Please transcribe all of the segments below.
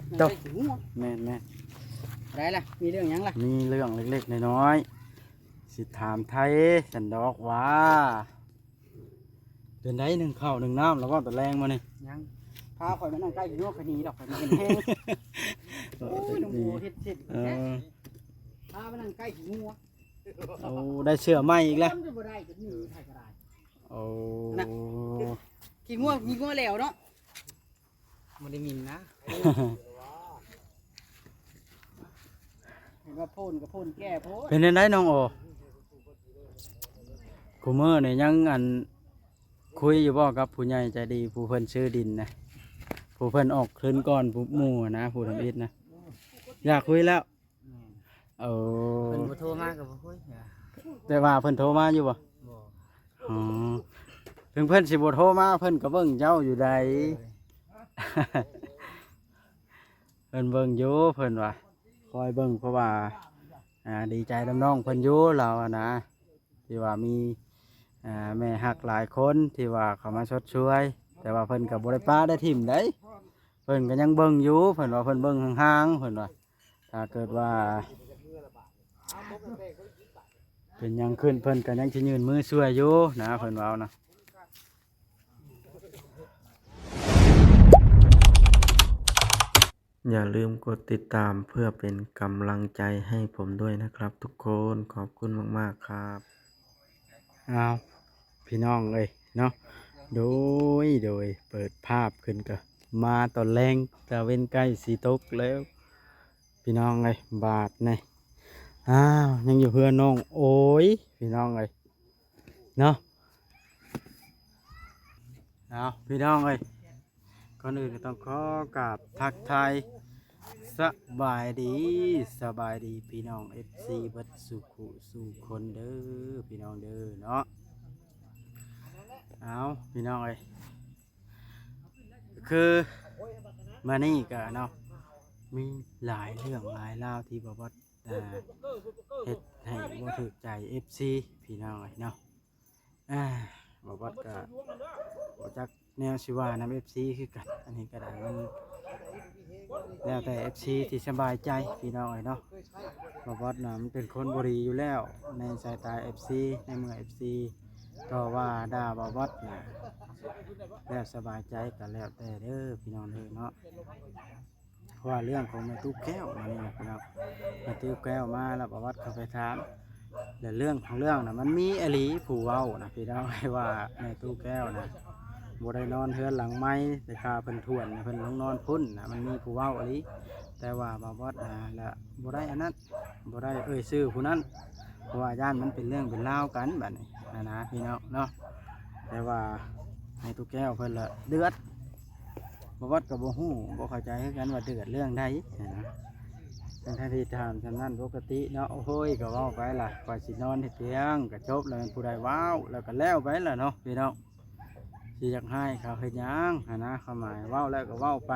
ໂຕ ໄດ້ຂີ້ງົວ ແມ່ນໆ ໄດ້ລະ ມີເລື່ອງຫຍັງລະ? ມີເລື່ອງເລັກໆນ້ອຍໆ ຊິຖາມໄຖ່ຊັ້ນດອກວ່າ ເປັນໃດ ໜຶ້ງເຂົ້າໜຶ້ງນ້ຳແລ້ວບໍ່ຕອນແລງມື້ນີ້? ຍັງ ພາຂ້ອຍມານັ່ງໃກ້ຂີ້ງົວ ຂ້ອຍໜີດອກ ຂ້ອຍບໍ່ເປັນແຮງ. ໂອ້ຍ ໂອ້ຍ ໜູເຮັດເສັດ ເອີ ພາມານັ່ງໃກ້ຂີ້ງົວ. ໂອ້ ໄດ້ເສື້ອໃໝ່ອີກແລ້ວ ມັນບໍ່ໄດ້ ຈະໜີໄທກໍໄດ້. ໂອ້ ນະ ຂີ້ງົວ ຂີ້ງົວແລ້ວເນາະ ບໍ່ໄດ້ໝິ່ນນະ. ເຫັນວ່າໂພນກໍໂພນແກ່ໂພດ. ເປັນຈັ່ງໃດນ້ອງໂອ? ຄູ່ມື້ນີ້ຍັງ ອັນ ຄຸຍຢູ່ບໍ່ກັບຜູ້ໃຫຍ່ໃຈດີ ຜູ້ເພິ່ນຊື້ດິນນະ ຜູ້ເພິ່ນອອກທຶນກ່ອນໝູ່ນະ ຜູ້ທຳອິດນະ? ຢາກຄຸຍແລ້ວ. ແມ່ນ ເອີ ເພິ່ນບໍ່ໂທມາກໍບໍ່ຄຸຍ. ແຕ່ວ່າເພິ່ນໂທມາຢູ່ບໍ່? ບໍ່. ອໍ ເຖິງເພິ່ນຊິບໍ່ໂທມາ ເພິ່ນກໍເບິ່ງເຈົ້າຢູ່ໃດ. ເອີ ເພິ່ນເບິ່ງຢູ່ ເພິ່ນວ່າຄອຍເບິ່ງ ເພາະວ່າ ອ່າ ດີໃຈນຳນ້ອງເພິ່ນຢູ່ ລາວຫັ້ນນະ ທີ່ວ່າມີ ອ່າ ແມ່ຮັກຫຼາຍຄົນທີ່ວ່າເຂົ້າມາຊົດຊ່ວຍ ແຕ່ວ່າເພິ່ນກໍບໍ່ໄດ້ປະໄດ້ຖິ້ມໃດ ເພິ່ນກໍຍັງເບິ່ງຢູ່. ເພິ່ນວ່າເພິ່ນເບິ່ງຫ່າງໆ ເພິ່ນວ່າ ຖ້າເກີດວ່າເປັນຫຍັງຂຶ້ນ ເພິ່ນກໍຍັງຊິຍື່ນມືຊ່ວຍຢູ່ນະ ເພິ່ນເວົ້ານະ. ຢ່າลืมกดติดตามเพื่อเป็นกำลังใจให้ผมด้วยนะครับทุกคน ขอบคุณมากๆครับ. ອ້າວ ພີ່ນ້ອງເອີຍເນາະ ໂດຍ ໂດຍ ເປີດພາບຂຶ້ນກໍມາຕອນແລງ ຕາເວັນໃກ້ຊິຕົກແລ້ວ ພີ່ນ້ອງເອີຍ. ບາດນີ້ ອ້າວ ຍັງຢູ່ເຮືອນນ້ອງໂອຍ ພີ່ນ້ອງເອີຍເນາະ. ອ້າວ ພີ່ນ້ອງເອີຍ ກ່ອນອື່ນກໍຕ້ອງຂໍກາບທັກທາຍສະບາຍດີ ສະບາຍດີພີ່ນ້ອງເອັຟຊີເບິດສູ່ຄູ່ສູ່ຄົນເດີ ພີ່ນ້ອງເດີເນາະ. ອ້າວ ພີ່ນ້ອງເອີຍ ຄືມື້ນີ້ກະເນາະ ມີຫຼາຍເລື່ອງຫຼາຍລາວທີ່ບໍ່ ອ່າ ເຮັດໃຫ້ບໍ່ຖືກໃຈເອັຟຊີ ພີ່ນ້ອງເອີຍເນາະ. ອ່າ ບ່າວບອດກໍບໍ່ຈັກແນວຊິວ່ານຳເອັຟຊີຄືກັນ ອັນນີ້ກໍໄດ້ ມັນແລ້ວແຕ່ເອັຟຊີທີ່ສະບາຍໃຈ ພີ່ນ້ອງເອີຍເນາະ. ບ່າວບອດນະ ມັນເປັນຄົນບໍ່ດີຢູ່ແລ້ວໃນສາຍຕາເອັຟຊີ ໃນເມື່ອເອັຟຊີຕໍ່ວ່າດ່າບ່າວບອດນະ ແລ້ວສະບາຍໃຈກໍແລ້ວແຕ່ເດີ ພີ່ນ້ອງເດີເນາະ. ເພາະວ່າເລື່ອງຂອງແມ່ຕູ້ແກ້ວມານີ້ນະພີ່ນ້ອງ ແມ່ຕູ້ແກ້ວມາແລ້ວປະຫວັດເຂົ້າໄປຖາມ ແລະເລື່ອງຂອງເລື່ອງນະ ມັນມີອີ່ຫຼີຜູ້ເວົ້ານະພີ່ນ້ອງ ວ່າແມ່ຕູ້ແກ້ວນະ ບໍ່ໄດ້ນອນເຮືອນຫຼັງໃໝ່ ໄປຂ້າເພິ່ນຖ້ວນ ເພິ່ນລົງນອນພຸ້ນນະ ມັນມີຜູ້ເວົ້າອີ່ຫຼີ. ແຕ່ວ່າບ່າວບອດນະ ລະບໍ່ໄດ້ອັນນັ້ນ ບໍ່ໄດ້ເອີ່ຍຊື່ຜູ້ນັ້ນ ເພາະວ່າຢ້ານມັນເປັນເລື່ອງເປັນລາວກັນບາດນີ້ຫັ້ນນະພີ່ນ້ອງເນາະ. ແຕ່ວ່າແມ່ຕູ້ແກ້ວເພິ່ນລະເດືອດ ບ່າວບອດກໍບໍ່ຮູ້ ບໍ່ເຂົ້າໃຈຄືກັນວ່າເດືອດເລື່ອງໃດຫັ້ນນະ. ທັງໆທີ່ຖາມສ່ຳນັ້ນປົກກະຕິເນາະ ໂອ້ຍ ກໍເວົ້າໄປລະ ຂ້ອຍຊິນອນເຮັດພຽງ ກໍຈົບລະ ແມ່ນຜູ້ໃດເວົ້າ ແລ້ວກໍແລ້ວໄປລະເນາະພີ່ນ້ອງ. ຊິຢາກຮ້າຍເຂົາເຮັດຫຍັງຫັ້ນນະ ຄວາມໝາຍເວົ້າແລ້ວກໍເວົ້າໄປ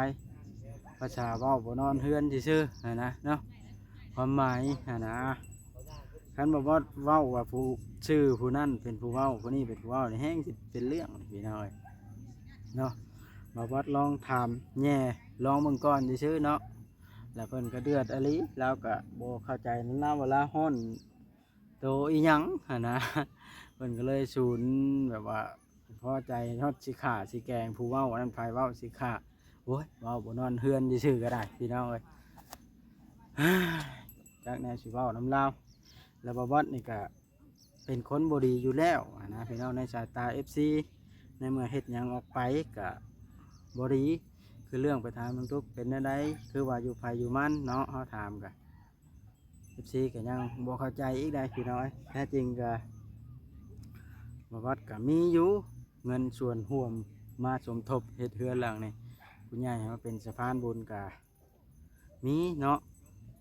ພາສາເວົ້າບໍ່ນອນເຮືອນຊື່ໆຫັ້ນນະເນາະ ຄວາມໝາຍຫັ້ນນະ. ຄັນບ່າວບອດເວົ້າວ່າຜູ້ຊື່ຜູ້ນັ້ນເປັນຜູ້ເວົ້າ ຜູ້ນີ້ເປັນຜູ້ເວົ້ານີ້ ແຮງຊິເປັນເລື່ອງພີ່ນ້ອງເອີຍເນາະ. ບ່າວບອດລອງຖາມແຍ່ລອງເບິ່ງກ່ອນຊື່ໆເນາະ ແລ້ວເພິ່ນກໍເດືອດອີ່ຫຼີ ລາວກໍບໍ່ເຂົ້າໃຈນຳລາວວ່າລາວຮ້ອນໂຕອີ່ຫຍັງຫັ້ນນະ. ເພິ່ນກໍເລີຍສູນແບບວ່າ ພໍໃຈຮອດຊິຂ້າຊິແກງຜູ້ເວົ້າ ອັນນັ້ນໃຜເວົ້າຊິຂ້າ ໂອ້ຍ ເວົ້າບໍ່ນອນເຮືອນຊື່ໆກໍໄດ້ພີ່ນ້ອງເອີຍ. ຈັກແນວຊິເວົ້ານຳລາວ ແລ້ວບ່າວບອດນີ້ກະເປັນຄົນບໍ່ດີຢູ່ແລ້ວຫັ້ນນະພີ່ນ້ອງ ໃນສາຍຕາເອັຟຊີ ໃນເມື່ອເຮັດຫຍັງອອກໄປກະບໍ່ດີ. ຄືເລື່ອງໄປຖາມນ້ອງຕຸກເປັນແນວໃດ ຄືວ່າຢູ່ໃຜຢູ່ມັນເນາະ ເຮົາຖາມກະ ເອັຟຊີກໍຍັງບໍ່ເຂົ້າໃຈອີກໄດ໋ພີ່ນ້ອງເອີຍ. ແທ້ຈິງກໍ ບ່າວບອດກໍມີຢູ່ ເງິນສ່ວນຮ່ວມມາສົມທົບເຮັດເຮືອນຫຼັງນີ້ ຜູ້ໃຫຍ່ໃຫ້ມາເປັນສະພານບຸນກໍມີເນາະ.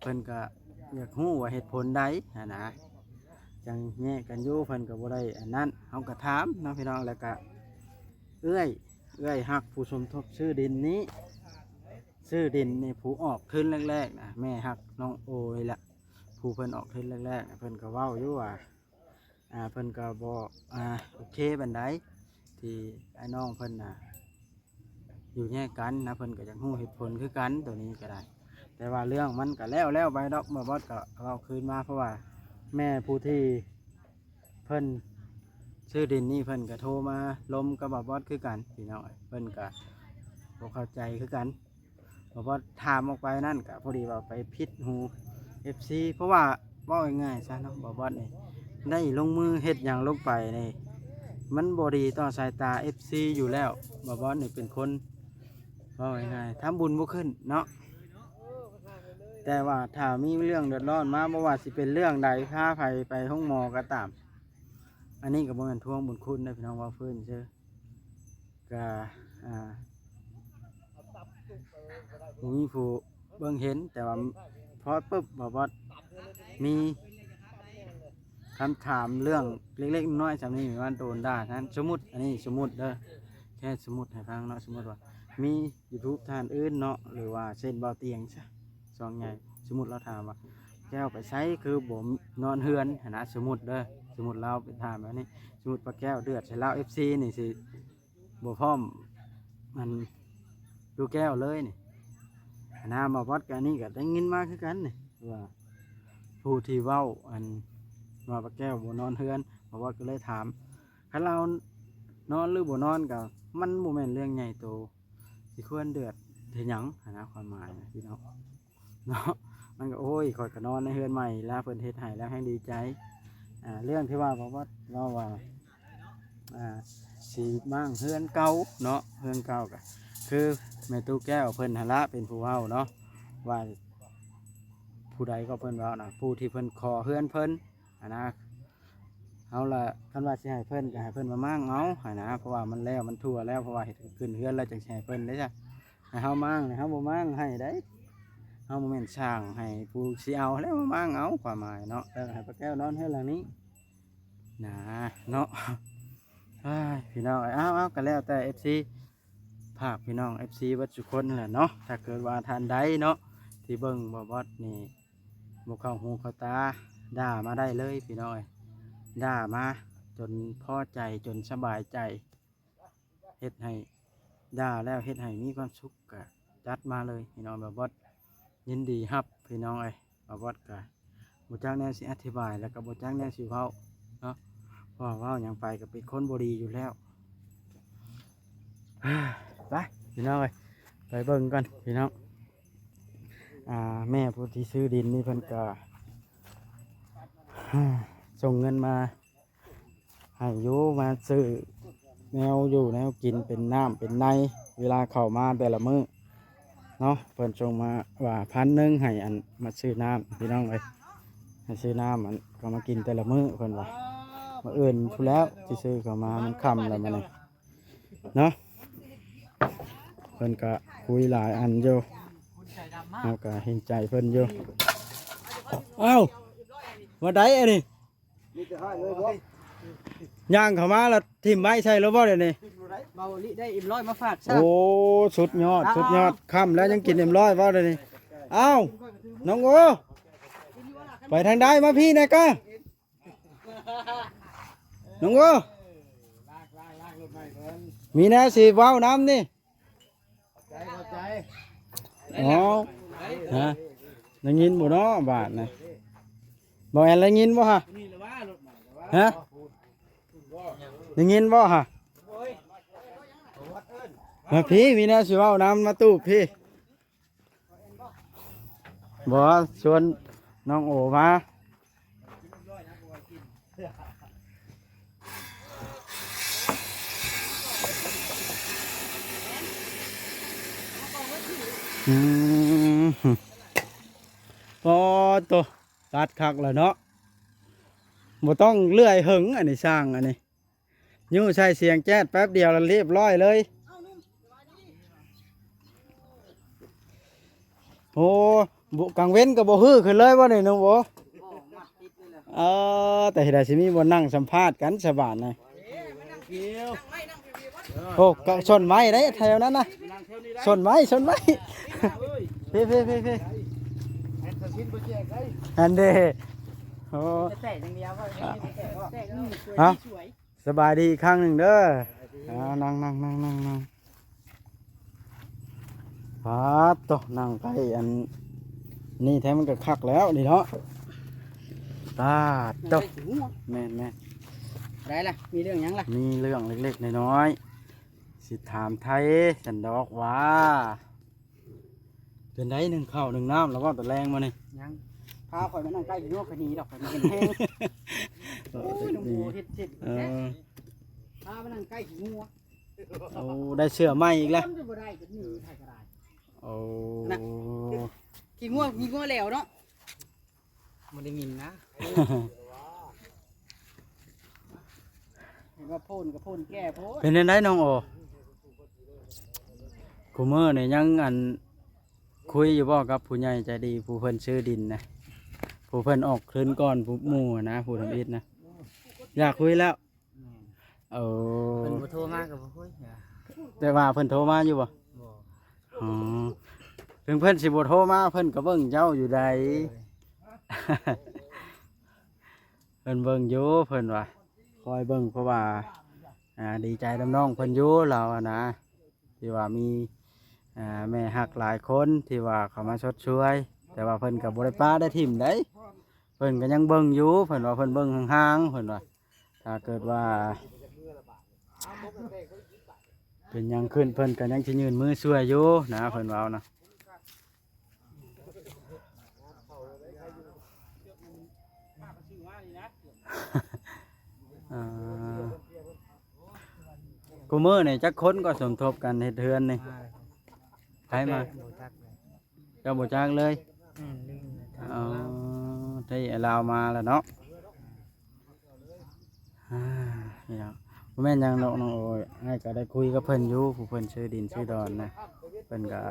ເພິ່ນກໍຢາກຮູ້ວ່າເຫດຜົນໃດຫັ້ນນະ ຈັ່ງແຍກກັນຢູ່ ເພິ່ນກໍບໍ່ໄດ້ອັນນັ້ນ. ເຮົາກໍຖາມເນາະພີ່ນ້ອງ ແລ້ວກໍເອື້ອຍ ເອື້ອຍຮັກຜູ້ສົມທົບຊື້ດິນນີ້ ຊື້ດິນນີ້ ຜູ້ອອກທຶນແລກໆນະ ແມ່ຮັກນ້ອງໂອນີ້ແຫຼະ ຜູ້ເພິ່ນອອກທຶນແລກໆນະ ເພິ່ນກໍເວົ້າຢູ່ວ່າ ອ່າ ເພິ່ນກໍບໍ່ ອ່າ ໂອເຄປານໃດ ທີ່ອ້າຍນ້ອງເພິ່ນນະ ຢູ່ແຍກກັນນະ ເພິ່ນກໍຢາກຮູ້ເຫດຜົນຄືກັນ ໂຕນີ້ກໍໄດ້. ແຕ່ວ່າເລື່ອງມັນກໍແລ້ວໆໄປດອກ ບ່າວບອດກໍເວົ້າຄືນມາ ເພາະວ່າແມ່ຜູ້ທີ່ ເພິ່ນຊື້ດິນນີ້ ເພິ່ນກໍໂທມາລົມກັບບ່າວບອດຄືກັນພີ່ນ້ອງເອີຍ. ເພິ່ນກໍບໍ່ເຂົ້າໃຈຄືກັນ ບ່າວບອດຖາມອອກໄປນັ້ນ ກໍພໍດີວ່າໄປຜິດຫູເອັຟຊີ ເພາະວ່າເວົ້າງ່າຍໆຊະເນາະ ບ່າວບອດນີ້ໄດ້ລົງມືເຮັດຫຍັງລົງໄປນີ້ ມັນບໍ່ດີຕໍ່ສາຍຕາເອັຟຊີຢູ່ແລ້ວ. ບ່າວບອດນີ້ເປັນຄົນ ເວົ້າງ່າຍໆ ທຳບຸນບໍ່ຂຶ້ນເນາະ. ແຕ່ວ່າຖ້າມີເລື່ອງເດືອດຮ້ອນມາ ບໍ່ວ່າຊິເປັນເລື່ອງໃດ ພາໃຜໄປໂຮງໝໍກໍຕາມ ອັນນີ້ກໍບໍ່ແມ່ນທວງບຸນຄຸນເດ້ພີ່ນ້ອງ ເວົ້າພື້ນຊື່ ກໍ ອ່າ ບໍ່ມີຜູ້ເບິ່ງເຫັນ. ແຕ່ວ່າພໍປຶບ ບ່າວບອດມີຄຳຖາມເລື່ອງເລັກໆນ້ອຍໆສ່ຳນີ້ ມັນໂດນດ່າຫັ້ນ. ສົມມຸດ ອັນນີ້ສົມມຸດເດີ ແຄ່ສົມມຸດໃຫ້ຟັງເນາະ ສົມມຸດວ່າມີ YouTube ທ່ານອື່ນເນາະ ຫຼືວ່າເຊັ່ນ ບ່າວຕຽງຊະ ຊ່ອງໃຫຍ່ ສົມມຸດລາວຖາມວ່າ ແກ້ວໄປໃສຄືບໍ່ນອນເຮືອນຫັ້ນນະ ສົມມຸດເດີ ສົມມຸດລາວໄປຖາມແບບນີ້ ສົມມຸດວ່າແກ້ວເດືອດໃສ່ລາວ ເອັຟຊີ ນີ້ຊິບໍ່ພ້ອມ ອັນ ດູແກ້ວເລີຍນີ້ຫັ້ນນະ. ບ່າວບອດກໍ ອັນນີ້ກໍໄດ້ຍິນມາຄືກັນນີ້ ວ່າຜູ້ທີ່ເວົ້າ ອັນ ວ່າປ້າແກ້ວບໍ່ນອນເຮືອນ ບ່າວບອດກໍເລີຍຖາມ ຄັນລາວນອນຫຼືບໍ່ນອນກໍມັນບໍ່ແມ່ນເລື່ອງໃຫຍ່ໂຕ ຊິຄວນເດືອດເຮັດຫຍັງຫັ້ນນະ ຄວາມໝາຍນະພີ່ນ້ອງເນາະ. ມັນກໍ ໂອ້ຍ ຂ້ອຍກໍນອນໃນເຮືອນໃໝ່ລະ ເພິ່ນເຮັດໃຫ້ແລ້ວແຮ່ງດີໃຈ. ອ່າ ເລື່ອງທີ່ວ່າ ບ່າວບອດເວົ້າວ່າ ອ່າ ຊິມ້າງເຮືອນເກົ່າເນາະ ເຮືອນເກົ່າກໍຄືແມ່ຕູ້ແກ້ວເພິ່ນຫັ້ນລະເປັນຜູ້ເວົ້າເນາະ ວ່າຜູ້ໃດກໍເພິ່ນເວົ້ານະ ຜູ້ທີ່ເພິ່ນຂໍເຮືອນເພິ່ນຫັ້ນນະ. ເຮົາລະ ຄັນວ່າຊິໃຫ້ເພິ່ນກໍໃຫ້ເພິ່ນມາມ້າງເອົາຫັ້ນນະ ເພາະວ່າມັນແລ້ວມັນທົ່ວແລ້ວ ເພາະວ່າເຮັດຂຶ້ນເຮືອນແລ້ວຈັ່ງຊິໃຫ້ເພິ່ນເດ້ຊະ. ໃຫ້ເຮົາມ້າງນີ້ ເຮົາບໍ່ມ້າງໃຫ້ໃດ ເຮົາບໍ່ແມ່ນສ້າງໃຫ້ຜູ້ຊິເອົາແລ້ວມາມ້າງເອົາ ຄວາມໝາຍເນາະ. ແລ້ວໃຫ້ປ້າແກ້ວນອນເຮືອນຫຼັງນີ້ນະເນາະ. ອ້າຍ ພີ່ນ້ອງເອີຍ ເອົາໆ ກໍແລ້ວແຕ່ເອັຟຊີ ຝາກພີ່ນ້ອງເອັຟຊີເບິດທຸກຄົນແຫຼະເນາະ ຖ້າເກີດວ່າທ່ານໃດເນາະ ທີ່ເບິ່ງບ່າວບອດນີ້ ບໍ່ເຂົ້າຫູເຂົ້າຕາ ດ່າມາໄດ້ເລີຍພີ່ນ້ອງເອີຍ ດ່າມາຈົນພໍໃຈ ຈົນສະບາຍໃຈ ເຮັດໃຫ້ ດ່າແລ້ວເຮັດໃຫ້ມີຄວາມສຸກ ກະຈັດມາເລີຍພີ່ນ້ອງ. ບ່າວບອດຍິນດີຮັບພີ່ນ້ອງເອີຍ ບ່າວບອດກະບໍ່ຈັກແນວຊິອະທິບາຍ ແລ້ວກະບໍ່ຈັກແນວຊິເວົ້າເນາະ ເພາະວ່າເວົ້າຫຍັງໄປກະເປັນຄົນບໍ່ດີຢູ່ແລ້ວ. ໄປພີ່ນ້ອງເອີຍ ໄປເບິ່ງກ່ອນພີ່ນ້ອງ. ອ່າ ແມ່ຜູ້ທີ່ຊື້ດິນນີ້ເພິ່ນກະ ສົ່ງເງິນມາໃຫ້ຢູ່ ມາຊື້ແນວຢູ່ແນວກິນ ເປັນນ້ຳເປັນໃນ ເວລາເຂົ້າມາແຕ່ລະມື້ເນາະ. ເພິ່ນສົ່ງມາວ່າພັນໜຶ່ງ ໃຫ້ອັນ ມາຊື້ນ້ຳພີ່ນ້ອງເອີຍ ໃຫ້ຊື້ນ້ຳອັນ ເຂົ້າມາກິນແຕ່ລະມື້ ເພິ່ນວ່າ. ມື້ອື່ນພຸ້ນແລ້ວຊິຊື້ເຂົ້າມາ ມັນຄ່ຳແລ້ວມື້ນີ້ ເນາະ. ເພິ່ນກະຄຸຍຫຼາຍອັນຢູ່ ເຮົາກະເຫັນໃຈເພິ່ນຢູ່. ອ້າວ ວ່າໃດອັນນີ້ ມີແຕ່ໃຫ້ເລີຍບໍ່? ຍ່າງເຂົ້າມາແລ້ວຖິ້ມໄວ້ໃສ່ໂລດບໍ່ດຽວນີ້? ເບົາອີ່ຫຼີໄດ້ເອັມຮ້ອຍມາຝາກຊ້ຳ. ໂອ້ ສຸດຍອດ ສຸດຍອດ ຄ່ຳແລ້ວຍັງກິນເອັມຮ້ອຍບໍ່ດຽວນີ້? ອ້າວ ນ້ອງໂອ ໄປທາງໃດ? ມາພີ້ແດ່ກະ ນ້ອງໂອ ມີແນວຊິເວົ້ານຳນີ້. ອໍ ຮະ ໄດ້ຍິນບໍ່ເນາະບາດນະ? ບໍ່ແອນໄດ້ຍິນບໍ່ຮະ? ຮະ ໄດ້ຍິນບໍ່ຮະ? ມາພີ້ ມີແນວຊິເວົ້ານຳ ມາຕູບພີ້. ບໍ່ ຊວນນ້ອງໂອມາ. ອືມ ປອດໂຕ ຕັດຄັກແລ້ວເນາະ ບໍ່ຕ້ອງເລື່ອຍເຫິງ ອັນນີ້ຊ່າງ ອັນນີ້ ຍູ້ໃສ່ສຽງແຈດແປັບດຽວລະລຽບຮ້ອຍເລີຍ. ໂອ້ ກາງເວັນກໍບໍ່ຮືຂຶ້ນເລີຍບໍ່ນີ້ນ້ອງໂອ? ເອີ ແຕ່ເຮັດໃດຊິມີບ່ອນນັ່ງສຳພາດກັນສະບາດນະ. ໂອ້ ກໍຊົນໄມ້ໄດ໋ແຖວນັ້ນນະ ຊົນໄມ້ ຊົນໄມ້ ເພ ເພ ເພ ເພ ອັນເດ. ໂອ້ ແຕກຢ່າງດຽວ ຮະ ສະບາຍດີອີກຄັ້ງໜຶ່ງເດີ. ອ່າ ນັ່ງ ນັ່ງ ນັ່ງ ນັ່ງ ນັ່ງ. ປາດໂຕ ນັ່ງໃກ້ອັນນີ້ແທ້ ມັນກໍຄັກແລ້ວນີ້ເນາະ. ປາດໂຕ ນັ່ງໃກ້ຂີ້ງົວ ແມ່ນໆ. ໄດ້ລະ ມີເລື່ອງຫຍັງລະ? ມີເລື່ອງເລັກໆນ້ອຍໆ ຊິຖາມໄຖ່ຊັ້ນດອກວ່າ ເປັນໃດ ໜຶ້ງເຂົ້າໜຶ້ງນ້ຳແລ້ວບໍ່ຕອນແລງມື້ນີ້? ຍັງ ພາຂ້ອຍມານັ່ງໃກ້ຂີ້ງົວ ຂ້ອຍໜີດອກ ຂ້ອຍບໍ່ເຫັນແຮງ. ໂອ້ຍ ໂອ້ຍ ໜູເຮັດເຈັບ ເອີ ພາມານັ່ງໃກ້ຂີ້ງົວ. ໂອ້ ໄດ້ເສື້ອໃໝ່ອີກແລ້ວ ຄົນຈະບໍ່ໄດ້ ຈະໜີໄຜກໍໄດ້. ໂອ້ ນະ ຂີ້ງົວ ຂີ້ງົວແຫຼວເນາະ. ບໍ່ໄດ້ຍິນນະ ເຫັນວ່າໂພນກໍໂພນແກ່ໂພດ. ເປັນຈັ່ງໃດນ້ອງໂອ ຄູ່ມື້ນີ້ຍັງອັນ ຄຸຍຢູ່ບໍ່ກັບຜູ້ໃຫຍ່ໃຈດີ ຜູ້ເພິ່ນຊື້ດິນນະ ຜູ້ເພິ່ນອອກທຶນກ່ອນໝູ່ນະ ຜູ້ທຳອິດນະ? ຢາກຄຸຍແລ້ວ. ແມ່ນ ເອີ ເພິ່ນບໍ່ໂທມາກໍບໍ່ຄຸຍ. ແຕ່ວ່າເພິ່ນໂທມາຢູ່ບໍ່? ບໍ່. ອໍ ເຖິງເພິ່ນຊິບໍ່ໂທມາ ເພິ່ນກໍເບິ່ງເຈົ້າຢູ່ໃດ. ເອີ ເພິ່ນເບິ່ງຢູ່ ເພິ່ນວ່າຄອຍເບິ່ງ ເພາະວ່າ ອ່າ ດີໃຈນຳນ້ອງເພິ່ນຢູ່ ລາວຫັ້ນນະ ທີ່ວ່າມີ ອ່າ ແມ່ຮັກຫຼາຍຄົນທີ່ວ່າເຂົ້າມາຊົດຊ່ວຍ ແຕ່ວ່າເພິ່ນກໍບໍ່ໄດ້ປະໄດ້ຖິ້ມໃດ ເພິ່ນກໍຍັງເບິ່ງຢູ່ ເພິ່ນວ່າເພິ່ນເບິ່ງຫ່າງໆ ເພິ່ນວ່າ ຖ້າເກີດວ່າເປັນຫຍັງຂຶ້ນ ເພິ່ນກໍຍັງຊິຍື່ນມືຊ່ວຍຢູ່ນະ ເພິ່ນເວົ້ານະ. ອ່າ ຄູ່ມື້ນີ້ຈັກຄົນກໍສົມທົບກັນເຮັດເຮືອນນີ້? ໃຜມາ? ບໍ່ຈັກເລີຍ ເຈົ້າບໍ່ຈັກເລີຍ? ແມ່ນ ລືມແລ້ວ. ອໍ ໄທລາວມາແລ້ວເນາະ. ອ່າ ພີ່ນ້ອງ ບໍ່ແມ່ນຫຍັງດອກນ້ອງໂອຍ ອ້າຍກໍໄດ້ຄຸຍກັບເພິ່ນຢູ່ ຜູ້ເພິ່ນຊື້ດິນຊື້ດອນນະ ເພິ່ນກໍ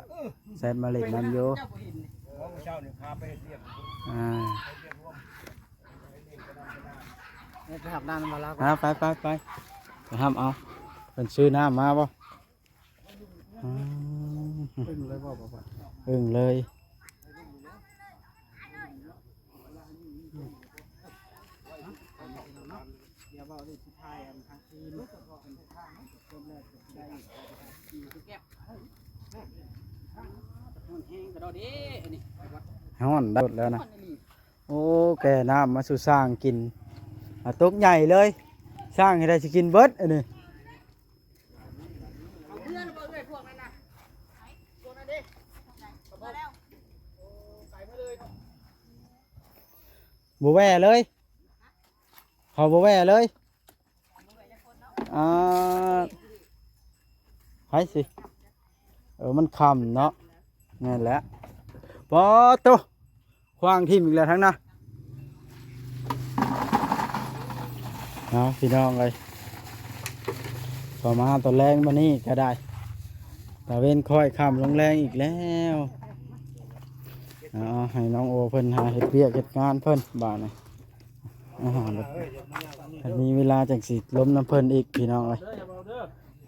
ແຊັດມາຫຼິ້ນນຳຢູ່. ອ່າ ໄປຮັບນ້ຳມາລາວ ອ່າ ໄປໆໆ ໄປຮັບເອົາ. ເພິ່ນຊື້ນ້ຳມາບໍ່? ອືມ ອຶ້ງເລີຍບໍ່ ບໍ່ ບໍ່ ອຶ້ງເລີຍ. ຮ້ອນໄດ້ແລ້ວນະ. ໂອ້ ແກ່ນ້ຳມາສູ່ຊ້າງກິນ ອ່າ ຕົກໃຫຍ່ເລີຍ ຊ້າງເຮັດໃດຊິກິນເບິດອັນນີ້. ເອົາເມືອແລ້ວບໍ່ເອື້ອຍພວກນັ້ນນະ? ພວກນັ້ນເດ້ ເອົາແລ້ວ ໂອ້ ໄກມາເລີຍເນາະ. ບໍ່ແວ່ເລີຍ ເຂົາບໍ່ແວ່ເລີຍ. ອ່າ ໃຜຊິ ເອີ ມັນຄ່ຳເນາະ. ແມ່ນແຫຼະ ປາດໂຕ ຂວ້າງຖິ້ມອີກແລ້ວທັງນະ. ເອົາ ພີ່ນ້ອງເອີຍ ກໍມາຕອນແລງມື້ນີ້ກໍໄດ້ ຕາເວັນຄ້ອຍຄ່ຳລົງແລງອີກແລ້ວ. ເອົາ ໃຫ້ນ້ອງໂອເພິ່ນຫາເຮັດວຽກເຮັດງານເພິ່ນບາດນີ້. ອາຫານ ຄັນມີເວລາຈັ່ງຊິລົມນຳເພິ່ນອີກ ພີ່ນ້ອງເອີຍ.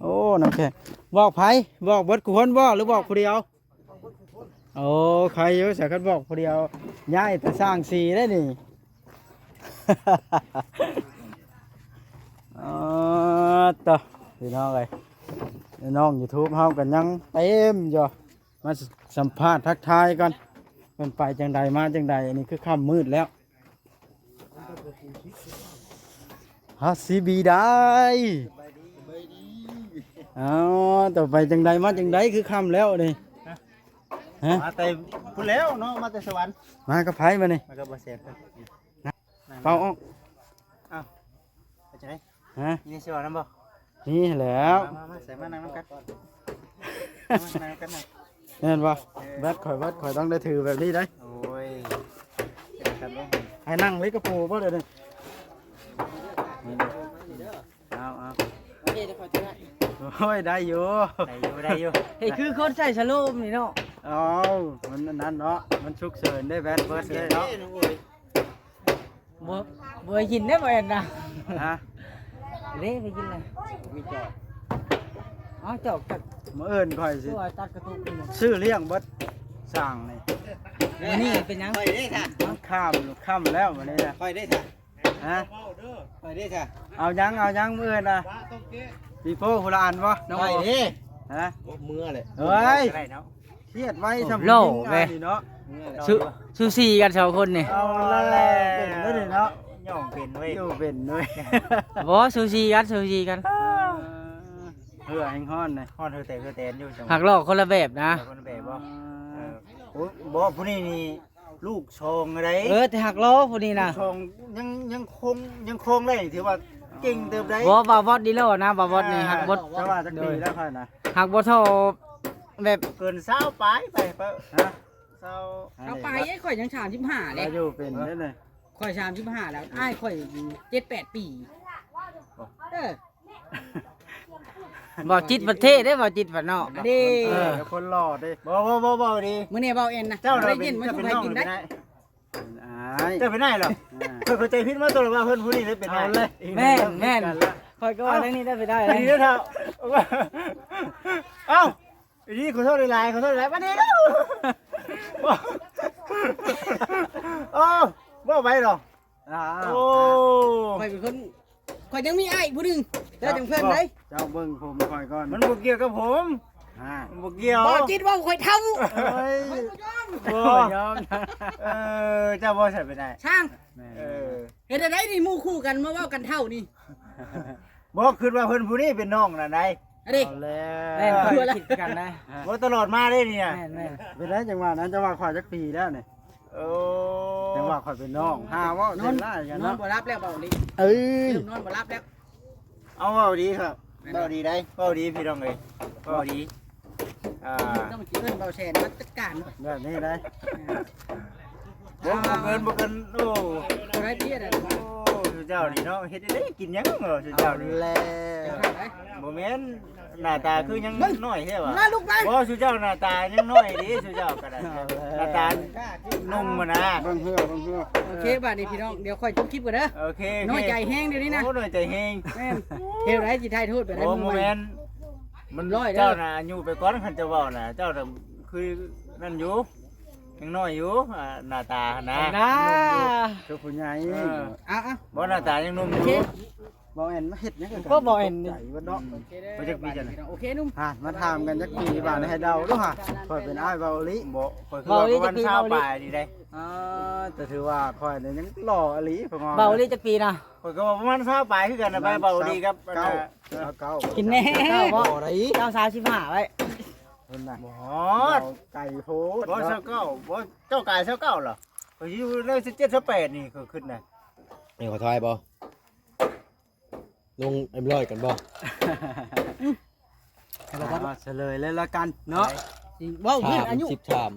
ໂອ້ ນ້ຳແຂງ ບອກໃຜ? ບອກເບິດທຸກຄົນບໍ່ ຫຼືບອກຜູ້ດຽວ? ໂອ້ ໃຄຢູ່ ສາຄັນບອກຜູ້ດຽວ ຍ້າຍໄປສ້າງສີໄດ້ນີ້. ອໍ ເຕີ ພີ່ນ້ອງເອີຍ ນ້ອງຢູທູບເຮົາກໍຍັງເຕັມຢູ່ ມາສຳພາດທັກທາຍກ່ອນ ເພິ່ນໄປຈັ່ງໃດມາຈັ່ງໃດ. ອັນນີ້ຄືຄ່ຳມືດແລ້ວ. ຮາຊີບີໄດ ສະບາຍດີ ສະບາຍດີ. ອ້າວ ເຈົ້າໄປຈັ່ງໃດມາຈັ່ງໃດ ຄືຄ່ຳແລ້ວນີ້? ຮະ ຮະ? ມາແຕ່ພຸ້ນແລ້ວເນາະ ມາແຕ່ສະຫວັນ. ມາກັບໃຜມານີ້? ມາກັບບໍ່ແຊບ. ເປົ່າອອກ. ອ້າວ ເປັນຈັ່ງໃດ? ຮະ? ມີແນວຊິເວົ້ານຳບໍ່? ມີແລ້ວ ມາ ມາ ມາ ໃສ່ມານັ່ງນຳກັນ ມານັ່ງນຳກັນນະ. ແມ່ນບໍ່? ເອີ ແບັດຂ້ອຍ ແບັດຂ້ອຍຕ້ອງໄດ້ຖືແບບນີ້ໄດ໋. ໂອ້ຍ ໃຫ້ນັ່ງເລີຍກະປູບໍ່ດຽວນີ້? ເອົາ ເອົາ ໂອເຄ ດຽວຂ້ອຍຖືໃຫ້. ໂອ້ຍ ໄດ້ຢູ່ ໄດ້ຢູ່ ໄດ້ຢູ່. ເຮັດຄືຄົນໃສ່ສະໂລມນີ້ເນາະ. ເອົາ ມັນອັນນັ້ນເນາະ ມັນສຸກເສີນເດ້ ແບັດເບິດເລີຍເນາະ. ບໍ່ ບໍ່ໄດ້ກິນເດ້ ບໍ່ແມ່ນນະ. ຮະ? ເດ້ ໄປກິນເລີຍ ມີຈອກ. ເອົາຈອກ ຈອກ ມື້ອື່ນຂ້ອຍຊິ ຄືວ່າຕັດກະຕຸກນີ້ ຊື້ລ້ຽງເບິດຊ່າງນີ້. ມື້ນີ້ເປັນຫຍັງ? ຂ້ອຍເດ້ທ່ານ ມັນຄ່ຳ ຄ່ຳແລ້ວມື້ນີ້ນະ. ຂ້ອຍເດ້ທ່ານ ຮະ? ຂ້ອຍເດ້ທ່ານ ເອົາຫຍັງ ເອົາຫຍັງມື້ອື່ນນະ? ປີໂປ້ຜູ້ລະອັນບໍ່ ນ້ອງໂອ? ຂ້ອຍເດ້ ຮະ? ເມືອແຫຼະ ເຮີ້ຍ ໄດ້ເນາະ. ຄຽດໄວຊ່ຳຜູ້ຍິງ ໂອ້ ຫຼໍ່ແທ້ ອ້າຍນີ້ເນາະ. ສູ ສູສີກັນສອງຄົນນີ້ ເອົາແລ້ວ ເປັນເດ້ນີ້ເນາະ. ຍ່ອງເປັນເວີຍ ຢູ່ເປັນເວີຍ. ບໍ່ ສູສີກັນ ສູສີກັນ. ເຫື່ອແຮງຮ້ອນນະ ຮ້ອນເຫື່ອແຕກເຫື່ອແຕນຢູ່. ຮັກຫຼໍ່ຄົນລະແບບນະ ຄົນລະແບບບໍ່? ເອີ ໂອ້ ບໍ່ ຜູ້ນີ້ນີ້ ລູກສອງໃດ໋. ເອີ ແຕ່ຮັກຫຼໍ່ຜູ້ນີ້ນະ ສອງ ຍັງ ຍັງຄົງ ຍັງຄອງໄດ້ ຖືວ່າເກັ່ງເຕີບໄດ໋. ບໍ່ ບ່າວວອດນີ້ຫຼໍ່ນະ ບ່າວວອດນີ້ ອ່າ ຮັກບໍ່ ແຕ່ວ່າຈັກປີແລ້ວຂ້ອຍນະ ຮັກບໍ່ທໍ່ແບບ ເກີນຊາວປາຍໄປ ເອີ ຮະ ຊາວ ຊາວປາຍ. ຂ້ອຍຍັງສາມສິບຫ້າເດ້ ອາຍຸເປັນເດ້ນີ້ ຂ້ອຍສາມສິບຫ້າແລ້ວ ອ້າຍຂ້ອຍເຈັດແປດປີ. ເອີ ບໍ່ຈິດປະເທດເດ້ ບໍ່ຈິດປະເນາະເດ້. ເອີ ຄົນຫຼໍ່ເດ້. ບໍ່ ບໍ່ ບໍ່ ບໍ່ດີ ມື້ນີ້ເວົ້າເອັນນະ ເຈົ້າໄດ້ຍິນມາຊຸມໃຫ້ກິນໄດ້. ອ້າຍ ເຈົ້າເປັນອ້າຍເຫຼືອ? ອ່າ ຂ້ອຍເຂົ້າໃຈຜິດມາຕະຫຼອດວ່າເພິ່ນຜູ້ນີ້ເດ້ເປັນອ້າຍ. ເອົາເລີຍ ແມ່ນ ແມ່ນ ຂ້ອຍກໍວ່າແນວນີ້ໄດ້ໄປໄດ້ ອັນນີ້ເດີ້ເຖົ້າ. ເອົ້າ ອີນີ້ ຂໍໂທດຫຼາຍໆ ຂໍໂທດຫຼາຍໆ ມານີ້ເດີ້. ໂອ້ ເວົ້າໄປເນາະ. ອ້າວ ໂອ້ ຂ້ອຍເປັນຄົນ ຂ້ອຍຍັງມີອ້າຍຜູ້ໜຶ່ງ ເຈົ້າຈັ່ງເພິ່ນໄດ໋. ເຈົ້າເບິ່ງຜົມຂ້ອຍກ່ອນ ມັນບໍ່ກ່ຽວກັບຜົມ. ອ່າ ມັນບໍ່ກ່ຽວ ບໍ່ຈິດເວົ້າຂ້ອຍເຖົ້າ. ເອີຍ ຂ້ອຍບໍ່ຍອມ ບໍ່ຍອມ. ເອີ ເຈົ້າບໍ່ໃສ່ໄປໄດ້ ຊ່າງ. ແມ່ນ ເອີ ເຮັດຈັ່ງໃດນີ້ ໝູ່ຄູ່ກັນມາເວົ້າກັນເຖົ້ານີ້. ບໍ່ ຄິດວ່າເພິ່ນຜູ້ນີ້ເປັນນ້ອງນັ້ນໃດ໋. ອັນນີ້ ເອົາແລ້ວ ແມ່ນ ຂ້ອຍຄິດຄືກັນນະ. ບໍ່ ຕະຫຼອດມາເດ້ນີ້ນະ. ແມ່ນໆ ເປັນໄດຈັ່ງວ່ານັ້ນ ເຈົ້າວ່າຂ້ອຍຈັກປີແລ້ວນີ້? ໂອ້ ຈັ່ງວ່າຂ້ອຍເປັນນ້ອງ ຫາເວົ້າ ນອນ ເປັນຫຼາຍກັນ ນອນ ເນາະ ບໍ່ຫຼັບແລ້ວເວົ້ານີ້. ເອີ ນອນບໍ່ຫຼັບແລ້ວ. ເອົາ ເວົ້າດີຄັບ ເວົ້າດີໄດ໋ ເວົ້າດີພີ່ນ້ອງເອີຍ ເວົ້າດີ. ອ່າ ຕ້ອງຊິເອີ້ນເບົາແສນມາຈັດການແບບນີ້ໄດ໋. ບໍ່ ບໍ່ເກີນ ບໍ່ເກີນ. ໂອ້ ບໍ່ໄດ້ເບຍນະ. ໂອ້ ຊຸມເຈົ້ານີ້ເນາະ ເຮັດໄດ້ກິນຫຍັງເນາະ ຊຸມເຈົ້ານີ້. ເອົາແລ້ວ ບໍ່ແມ່ນ ໜ້າຕາຄືຍັງ ເບິ່ງ ນ້ອຍແທ້ຫວາ? ມາລູກມາ. ບໍ່ ຊຸມເຈົ້າໜ້າຕາຍັງນ້ອຍເດ້ ຊຸມເຈົ້າກໍໄດ້. ເອົາແລ້ວ ໜ້າຕາໜຸ່ມຫັ້ນນະ. ເບິ່ງເຫື່ອ ເບິ່ງເຫື່ອ. ໂອເຄ ບາດນີ້ພີ່ນ້ອງ ດຽວຂ້ອຍຈົບຄລິບກ່ອນເດີ້. ໂອເຄ ໂອເຄ ນ້ອຍໃຈແຮງດຽວນີ້ນະ. ໂອ້ ນ້ອຍໃຈແຮງ. ແມ່ນ ເຮັດໄດ້ຊິຖ່າຍໂທດໄປໄດ້. ໂອ້ ບໍ່ແມ່ນ ມັນຮ້ອຍເດີ້ ເຈົ້ານະ ອາຍຸໄປກ່ອນ ຄັນເຈົ້າເວົ້ານະ ເຈົ້ານະຄືນັ້ນຢູ່ ຍັງນ້ອຍຢູ່ ອ່າ ໜ້າຕາຫັ້ນນະ. ນະ ຄືຜູ້ໃຫຍ່. ເອີ ເອົາໆ ບໍ່ ໜ້າຕາຍັງໜຸ່ມຢູ່. ໂອເຄ ບໍ່ແມ່ນມາເຮັດຫຍັງກັນ ກໍບໍ່ແມ່ນ ໃຈເບິດເນາະ. ອືມ ບໍ່ຈັກປີຈັ່ງໃດ. ໂອເຄໜຸ່ມ ຫາ ມາຖາມກັນຈັກປີ ບາດໃຫ້ເດົາດູຫາ. ຂ້ອຍເປັນອ້າຍເບົາອີ່ຫຼີ. ບໍ່ ຂ້ອຍຄືວ່າປະມານຊາວປາຍນີ້ໄດ໋. ອ່າ ແຕ່ຖືວ່າຂ້ອຍນີ້ຍັງຫຼໍ່ອີ່ຫຼີ. ເບົາອີ່ຫຼີຈັກປີນະ? ຂ້ອຍກໍວ່າປະມານຊາວປາຍຄືກັນນະ. ໄປເບົາອີ່ຫຼີກັບ ຊາວເກົ້າ ຊາວເກົ້າ ກິນແນ່. ຊາວເກົ້າບໍ່ໄດ້ ເຈົ້າຊາວສິບຫ້າໄວ້. ເພິ່ນນະ ບໍ່ຮອດ ເວົ້າໄກໂພດ. ບໍ່ ຊາວເກົ້າ ບໍ່ ເຈົ້າກາຍຊາວເກົ້າເຫຼືອ? ຂ້ອຍຢູ່ໃນສິບເຈັດ ສິບແປດນີ້ ຂ້ອຍຄິດນະ. ເອີ ຂໍຖ່າຍບໍ່? ລົງເອັມຮ້ອຍກັນບໍ່? ເອົາ ສະເຫຼີຍເລີຍລະກັນເນາະ. ຊິເວົ້າຂຶ້ນອາຍຸ ສາມສິບສາມ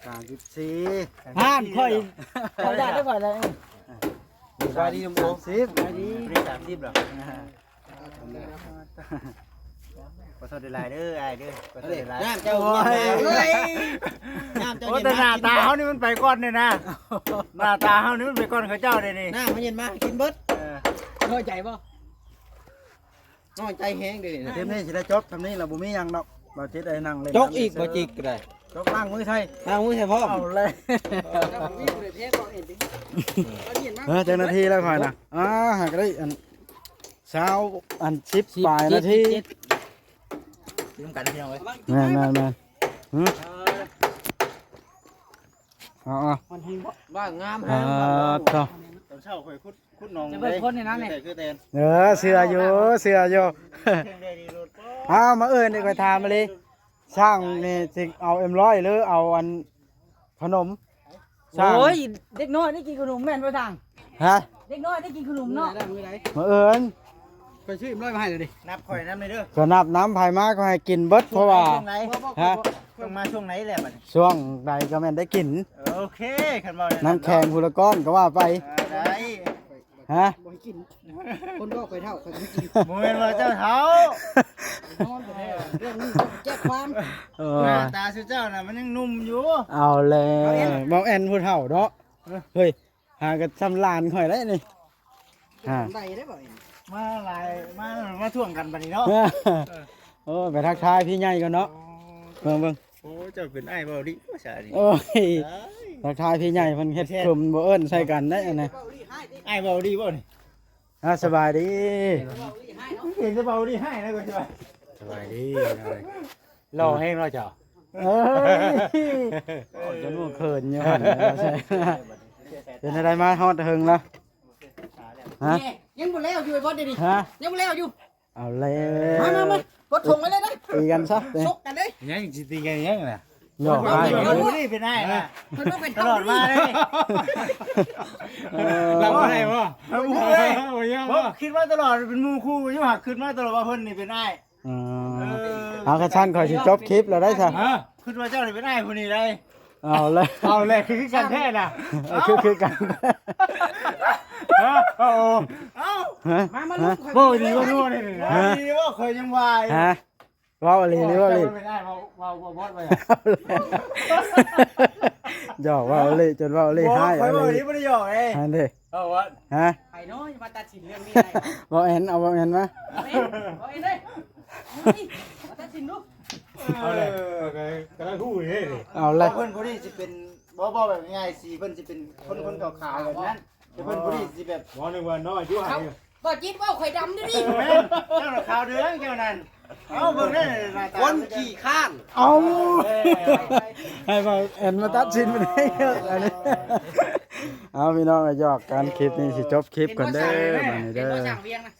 ສາມສິບສີ່. ທ່ານຂ້ອຍ ຂ້ອຍໄດ້ ຂ້ອຍໄດ້. ສະບາຍດີ ໜຸ່ມໂອ. ສາມສິບ ສາມສິບເລີຍ. ຂໍໂທດຫຼາຍໆເດີອ້າຍເດີ ຂໍໂທດຫຼາຍໆ. ນ້ຳເຈົ້າ ໂອ້ຍ ນ້ຳເຈົ້າ. ໂອ້ ແຕ່ໜ້າຕາເຮົານີ້ມັນໄປກ່ອນເດ້ນະ ໜ້າຕາເຮົານີ້ມັນໄປກ່ອນເຂົາເຈົ້າເດ້ນີ້. ນ້ຳມັນເຢັນມາກິນເບິດ. ເອີ ນ້ອຍໃຈບໍ່? ນ້ອຍໃຈແຮງເດ້ນີ້. ຄລິບນີ້ຊິໄດ້ຈົບຊ່ຳນີ້ລະ ບໍ່ມີຫຍັງດອກ. ບ່າວຈິດໄດ້ນັ່ງເຫຼັ້ນ ຈົກອີກ ບ່າວຈິດກໍໄດ້ ຈົກລ້າງມືໃສ່ ລ້າງມືໃສ່ພ້ອມ. ເອົາແລ້ວ ເອີ ເຈົ້າໜ້າທີ່ແລ້ວຂ້ອຍນະ. ອ່າ ຫາກະໄດ້ອັນ ຊາວ ອັນ ສິບ ສິບປາຍນາທີ ສິບເຈັດ ກິນນຳກັນພີ່ນ້ອງເອີຍ. ແມ່ນໆໆ. ຫຶ ເອີ ເອົາໆ ມັນແຮງບໍ່ ບ້າງາມແຮງ. ອ່າ ຕອນເຊົ້າຂ້ອຍຂຸດ ຂຸດໜອງ ຈະເບິ່ງຄົນໃນນັ້ນນີ້ ເອີ ເຊື່ອຢູ່ ເຊື່ອຢູ່. ເອົາ ມາເອີ້ນນີ້ຂ້ອຍຖາມມາເລີຍ ຊ່າງນີ້ຊິເອົາເອັມຮ້ອຍ ຫຼືເອົາອັນ ຂະໜົມ. ໂອ້ຍ ເດັກນ້ອຍໄດ້ກິນຂະໜົມແມ່ນບໍ່ຊ່າງ? ຮະ? ເດັກນ້ອຍໄດ້ກິນຂະໜົມເນາະ. ມື້ໃດ? ມື້ອື່ນ. ຂ້ອຍຊື້ເອັມຮ້ອຍມາໃຫ້ແລ້ວເດ້. ນັບຂ້ອຍນຳເດີ. ກໍນັບນຳ ໃຜມາກໍໃຫ້ກິນເບິດ ເພາະວ່າ ຮະ? ຕ້ອງມາຊ່ວງໃດແລ້ວບັດນີ້? ຊ່ວງໃດກໍແມ່ນໄດ້ກິນ. ໂອເຄ ຄັນເວົ້າແນວນັ້ນເນາະ. ນ້ຳແຂງຜູ້ລະກ້ອນກໍວ່າໄປ. ເອີ ໄດ້. ຮະ? ບໍ່ໃຫ້ກິນ ຄົນບອກຂ້ອຍເຖົ້າ ຂ້ອຍບໍ່ໃຫ້ກິນ. ບໍ່ແມ່ນວ່າເຈົ້າເຖົ້າ ນອນແທ້ ເລື່ອງນີ້ຕ້ອງແຈ້ງຄວາມ. ເອີ ໜ້າຕາຊຸເຈົ້ານະ ມັນຍັງໜຸ່ມຢູ່. ເອົາແລ້ວ ເບົາແອນຜູ້ເຖົ້າເນາະ. ເອີ ເຮີ້ຍ ຫາກັນຊ່ຳຫຼານຂ້ອຍແລ້ວນີ້. ຮະ ໄດ້ເດ້ເບົາແອນ ມາຫຼາຍ ມາ ມາທ່ວງກັນບັດນີ້ເນາະ. ເອີ ໂອ້ ໄປທັກທາຍພີ່ໃຫຍ່ກ່ອນເນາະ. ໂອ້ ເບິ່ງໆ. ໂອ້ ເຈົ້າເປັນອ້າຍເວົ້າດີວ່າຊະນີ້. ໂອ້ຍ ຕາຍ ທັກທາຍພີ່ໃຫຍ່ເພິ່ນເຮັດ ແທ້ ເພິ່ນບໍ່ເອີ້ນໃສ່ກັນໄດ໋ອັນນະ. ອ້າຍເວົ້າດີບໍ່ນີ້? ອ່າ ສະບາຍດີ. ເຫັນແຕ່ເວົ້າດີໃຫ້ນະ ກໍຊິວ່າ. ສະບາຍດີ. ຫຼໍ່ແຮງເນາະເຈົ້າ. ເອີຍ ໂອ້ຍ ຈົນບໍ່ເຂີນຢູ່ຫັ້ນແຫຼະ. ເປັນຈັ່ງໃດ ມາຮອດເຖິງແລ້ວ? ຮະ? ຍັງບໍ່ແລ້ວຢູ່ ໄອ້ບອດ ດຽວນີ້ ຮະ? ຍັງບໍ່ແລ້ວຢູ່. ເອົາແລ້ວ ມາ ມາ ມາ ປົດຖົງໄວ້ເລີຍນະ ຕີກັນຊະ ຊົກກັນເລີຍ. ຍັງຊິຕີກັນຫຍັງນະ? ຫຍອກອ້າຍ ເອົາ ເອົາ ເອົາ ນີ້ເປັນອ້າຍນະ ເພິ່ນວ່າເປັນ ຕະຫຼອດມາເລີຍ. ເອີ ຮັບບໍ່ໄດ້ບໍ່? ຮັບບໍ່ໄດ້. ບໍ່ຍອມບໍ່? ຄິດມາຕະຫຼອດເປັນໝູ່ຄູ່ຢູ່ ຫາກຄິດມາຕະຫຼອດວ່າເພິ່ນນີ້ເປັນອ້າຍ. ອໍ ເອີ ເອົາ ຄັນຊັ້ນຂ້ອຍຊິຈົບຄລິບແລ້ວໄດ໋ຊະ. ຮະ? ຄິດວ່າເຈົ້ານີ້ເປັນອ້າຍຜູ້ນີ້ໄດ໋. ເອົາແລ້ວ ເອົາແລ້ວ ຄື ຄືກັນແທ້ນະ. ເອີ ຄື ຄືກັນ. ຮະ? ໂອ້ ເອົ້າ ຮະ? ມາ ມາ ຮະ? ເວົ້າດີ ເວົ້າທົ່ວນີ້ນະ. ຮະ? ເວົ້າດີ ເວົ້າ ຂ້ອຍຍັງວ່າຢູ່. ຮະ? ເວົ້າອີ່ຫຼີ ເວົ້າອີ່ຫຼີ ເຈົ້າເປັນອ້າຍ ເວົ້າ ເວົ້າ ເວົ້າ ເວົ້າ ຫຍອກ ເວົ້າອີ່ຫຼີ ຈົນເວົ້າອີ່ຫຼີ ບໍ່ ຮ້າຍ ຂ້ອຍເວົ້າອີ່ຫຼີ ບໍ່ໄດ້ຫຍອກເດ້ ຫັ້ນເດ້. ເອົາວະ ຮະ? ໃຜເນາະຈະມາຕັດສິນເລື່ອງນີ້ໄດ້? ເວົ້າແອນ ເອົາເວົ້າແອນມາ ເອົາເອງ ເອົາເອງເລີຍ. ມາຕັດສິນດູ. ເອົາແຫຼະ ເອີ ກຳລັງຮູ້ເດ້. ເອົາແຫຼະ ເພິ່ນຜູ້ນີ້ຊິເປັນ ບໍ່ ບໍ່ ແບບງ່າຍໆ ສີເພິ່ນຊິເປັນຄົນ ຄົນຂາວໆ ແບບນັ້ນ ແຕ່ເພິ່ນຜູ້ນີ້ຊິແບບ ບໍ່ ນຶກວ່ານ້ອຍຢູ່ຫັ້ນ. ບໍ່ຈິດເວົ້າຂ້ອຍດຳເດ້ນີ້. ແມ່ນ ເຈົ້າໜ້າຂາວເດືອງເຈົ້ານັ້ນ. ເອົາ ເບິ່ງເດ້ ໜ້າຕາ ຄົນຂີ້ຄ້ານ. ເອົາ ເອີ ໃຫ້ເວົ້າແອນມາຕັດສິນມັນໃຫ້ເລີກອັນນີ້. ເອົາ ພີ່ນ້ອງ ຫຍອກກັນ ຄລິບນີ້ຊິຈົບຄລິບກ່ອນເດີ ເຫັນບໍ່ ບາດນີ້ເດີ ເຫັນບໍ່ ຊ່າງວຽງນະ.